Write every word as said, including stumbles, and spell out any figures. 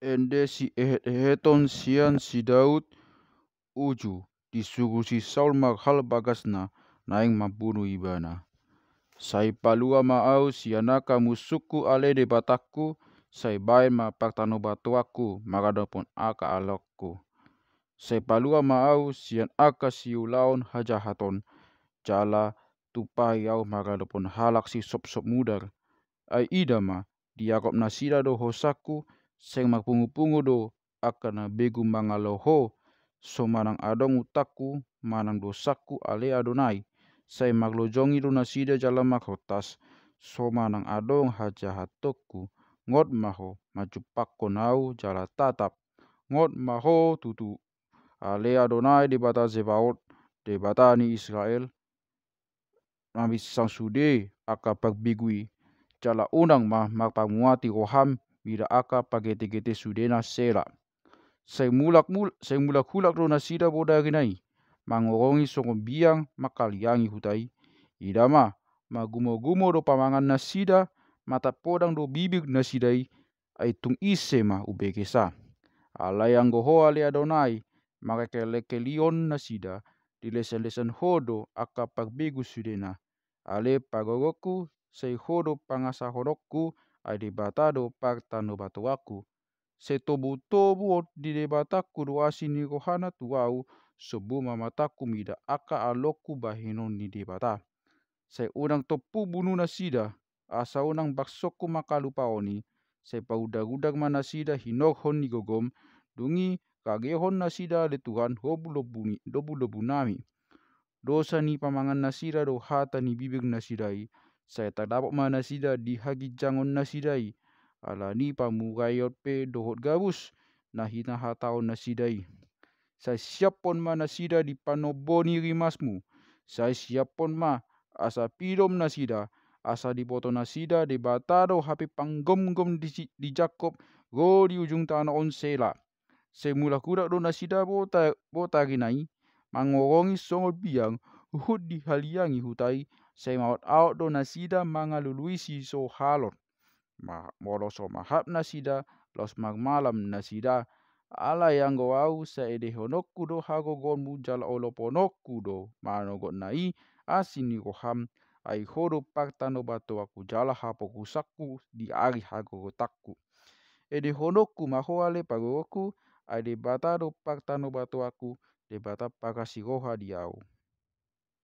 Ende siehet-eheton sian si Daud. Uju, disuru si Saul marhal bagasna, naeng mambunu ibana. Sai palua ma au sian angka musungku ale Debatangku, sai baen ma partanobatoanku mangadopon angka alokku. Sai palua ma au sian angka siulaon hajahaton, jala tumpahi au mangadopon halak sisopsop mudar. Ai ida ma, diangkop nasida do hosangku, seng marpungupungu do angka na begu mangalo ho. So manang adong utangku manang dosangku ale Adonai, sai marlojongi do nasida jala marhortas. So manang adong hajahatonku, ngot ma ho manjumpangkon au jala tatap. Ngot ma ho tutu, ale Adonai Debata Zebaot, Debata ni Israel, maminsang sude angka parbegu i, jala unang ma marpamuati roham mida angka pargetegete sudena. Sela. Sai mulak mul-, sai mulak-hulak do nasida bodari na i, mangorongi songon biang manghaliangi huta i. Ida ma, magumogumo do pamangan nasida, matampodang do bibir nasida i, ai tung ise ma umbegesa. Alai anggo ho ale Adonai, mangkelengkelion nasida, dilesanlesan ho do angka parbegu sudena. Ale pargogongku, sai ho do pangasahononku, ai Debata do partanobatoanku. Sai tobutobuon ni Debatangku do asi ni rohana tu au, sombu ma matangku mida angka alokku bahenon ni Debata. Sai unang tompu bunu nasida, asa unang bangsongku mangkalupaon i. Sai paudar-udar ma nasida hinorhon ni gogom, dung i ragehon nasida ale Tuhan, lobulobu nami. Dosa ni pamangan nasida do hata ni bibir nasida i, sai tardapot ma nasida di haginjangon nasida i, ala ni pamuraion pe dohot gabus na hinahataon nasida i. Sai siaphon ma nasida di panombo ni rimasmu, sai siaphon ma asa pidom nasida, asa diboto nasida Debata do hape panggomgom di, di Jakkob, ro di ujung tano on. Sela. Sai mulak-hulak do nasida bota-, botari na i, mangorongi songon biang, huhut dihaliangi huta i, sai maot-aot do nasida mangalului sisohalon. Ma-, molo so mahap nasida, laos marmalam nasida. Alai anggo au, sai edehononku do hagogoonmu jala olopononku do manogot na i, asi ni roham, ai ho do partanobatoanku jala haporusanku di ari hagogotanku. Edehononku ma ho ale pargogongku, ai Debata do partanobatoanku, Debata parasi roha di au.